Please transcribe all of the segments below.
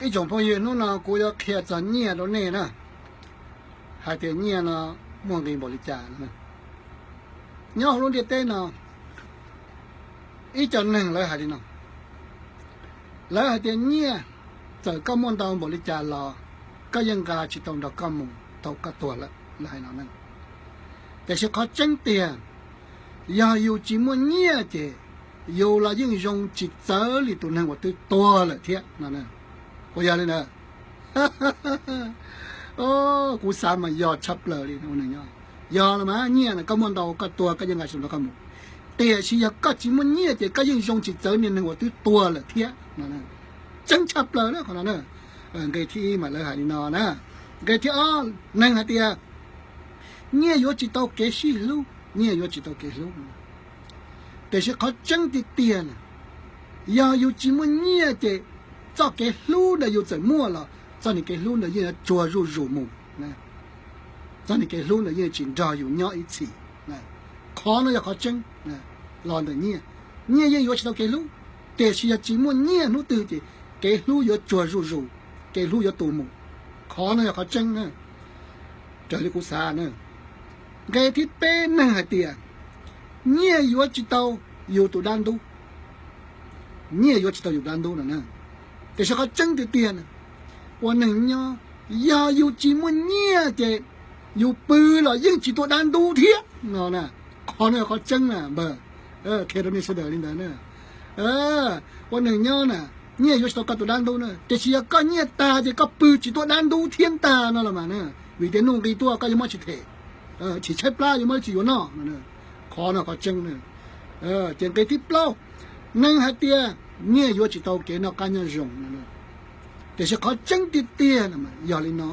Ib tsoom phooj ywg, hnub no kuv yuav qhia txog nyiaj rau nej na, hais tias nyiaj no muaj nqis npaum li cas. Nyob hauv lub ntiaj teb no, ib co neeg lawv hais li no, lawv hais tias nyiaj txawm koj muaj ntau npaum li cas los koj yeej nqa tsis tau nrog koj mus thaum koj tuag lawm, lawv hais no. Tiam sis qhov tseeb tiag, yog yus tsis muaj nyiaj ces yus los yeej zoo tsis txawv li tus neeg uas twb tuag lawm thiab no. Puas yog li ntawd? Kuv xav mas yog tshaj plaws li. Yog los mas nyiaj no koj muaj ntau koj tuag koj yeej nqa tsis tau nrog koj mus, tiam sis yog koj tsis muaj nyiaj ces koj yeej zoo tsis txawv niag neeg uas twb tuag lawm thiab. Tseeb tshaj plaws na qhov no. Nqe thib ib mas lawv hais li no na. Nqe thib ob, neeg hais tias nyiaj yuav tsis tau kev sib hlub, nyiaj yuav tsis tau kev hlub. Tiam sis qhov tseeb tiag tiag na, yog yus tsis muaj nyiaj ces txoj kev hlub ntawd yus txawm muaj los txoj niag kev hlub ntawd yeej yuav tsuag zuj zus mus. Txoj niag kev hlub ntawd yeej tsis nrog yus nyob ib txhis. Qhov no yog qhov tseeb los ntawm nyiaj. Nyiaj yeej yuav tsis tau kev hlub, tiam sis yog tsis muaj nyiaj hnub twg ces kev hlub yuav tsuag zuj zus, kev hlub yuav tu mus. Qhov no yog qhov tseeb na, raws li kuv xav na. Nqe thib peb, neeg hais tias nyiaj yuav tsis tau yus tus dab ntub, nyiaj yuav tsis tau yus dab ntub no na. Tiam sis qhov tseeb tiag tiag na, ua neeg nyob, yog yus tsis muaj nyiaj ces yus pw los yeej tsis tuaj dab ntub thiab no na. Qhov no yog qhov tseeb na npawg, qhia rau nej sawv daws li ntawd na. Ua neeg nyob na, nyiaj yuav tsis tau koj tus dab ntub na, tiam sis yog koj nyiaj tag ces koj pw tsis tuaj dab ntub thiab ntag no los mas na. Vim tias nuj nqis tuaj koj yuav muab tsis them, chim tshaib plab yuav muab tsis yuav noj. Qhov no qhov tseeb na. Ces nqe thib plaub, neeg hais tias nyiaj yuav tsis tau kev noj qab nyob zoo no. Tiam sis qhov tseeb tiag tiag yog li no,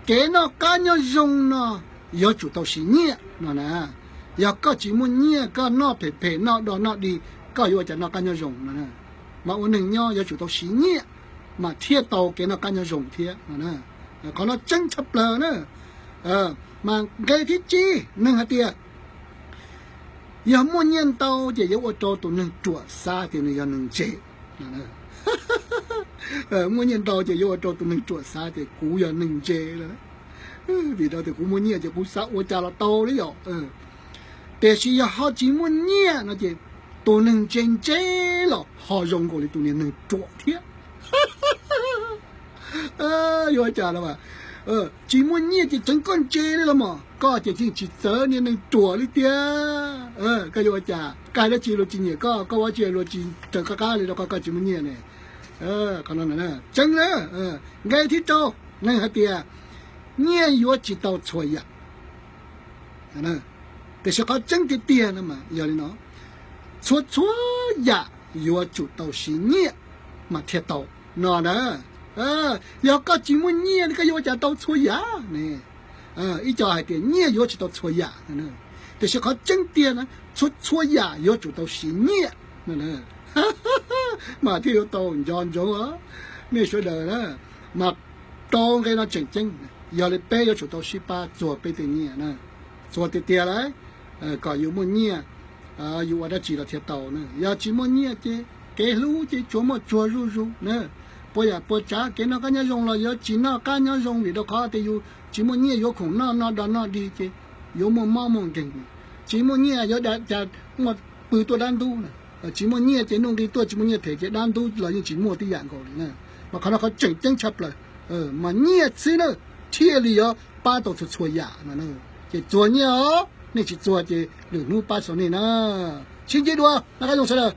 kev noj qab nyob zoo no yuav tsum tau siv nyiaj no na. Yog koj tsis muaj nyiaj, koj noj phem phem, noj do noj dig, koj yuav ua cas noj qab nyob zoo no? Mas ua neeg nyob yuav tsum tau siv nyiaj mas thiaj tau kev noj qab nyob zoo thiab no. Qhov no tseeb tshaj plaws na. Mas nqe thib tsib, neeg hais tias yog muaj nyiaj ntau ces yuav ua rau tus neeg ruam xav tias nws yog neeg ntse. Muaj nyiaj ntau ces yuav ua rau tus neeg ruam xav tias kuv yog neeg ntse lawm, vim rau tias kuv muaj nyiaj ces kuv xav ua cas los tau li yom. Tiam sis yog ho tsis muaj nyiaj no ces tus neeg ntse ntse los ho zoo nkaus li tus niag neeg ruam thiab. Yuav ua cas los mas, tsis muaj nyiaj ces tseev koj ntse li los mas koj ces yeej tsis txawv niag neeg ruam li tiag. Koj yuav ua cas? Koj hais dab tsi luag tsis nyiam koj, koj ua dab tsi luag tsis raws koj qab li rau qhov koj tsis muaj nyiaj ne. Qhov no tseeb na. Nqe thib rau, neeg hais tias nyiaj yuav tsis tau txhua yam. Tiam sis qhov tseeb tiag tiag no mas yog li no, txhua txhua yam yuav tsum tau siv nyiaj mas thiaj tau no na. Yog koj tsis muaj nyiaj koj yuav ua cas tau txhua yam ne? Ib co hais tias nyiaj yuav tsis tau txhua yam, tiam sis qhov tseeb tiag na, txhua txhua yam yuav tsum tau siv nyiaj no mas thiaj yuav tau nco ntsoov nej sawv daws na. Mas rau nqe no tseem ceeb, yog li peb yuav tsum tau sib pab txuag peb tej nyiaj na, txuag tiag tiag lauj, kom yus muaj nyiaj, yus ua dab tsi los thiaj tau na. Yog tsis muaj nyiaj ces kev hlub ces tsuas muaj tsuag zuj zus na. Puas yam puas tsav kev noj qab nyob zoo los yuav tsis noj qab nyob zoo vim rau qhov tias yus tsis muaj nyiaj yuav khoom noj noj do noj dig ces yuav muaj mob muaj nkeeg. Tsis muaj nyiaj yuav cas muaj pw tuaj dab ntub na. Tsis muaj nyiaj ces nuj nqi tuaj tsis muaj nyiaj them ces dab ntub los yeej tsis muaj tib yam nkaus li na. Mas qhov no qhov tseem ceeb tshaj plaws, mas nyiaj xwb na thiaj li yuav pab tau txhua txhua yam no. Ces txuag nyiaj os, nej tsis txuag ces lwm hnub pab xaus nej na. Sib ntsib dua, noj qab zoo sawv daws.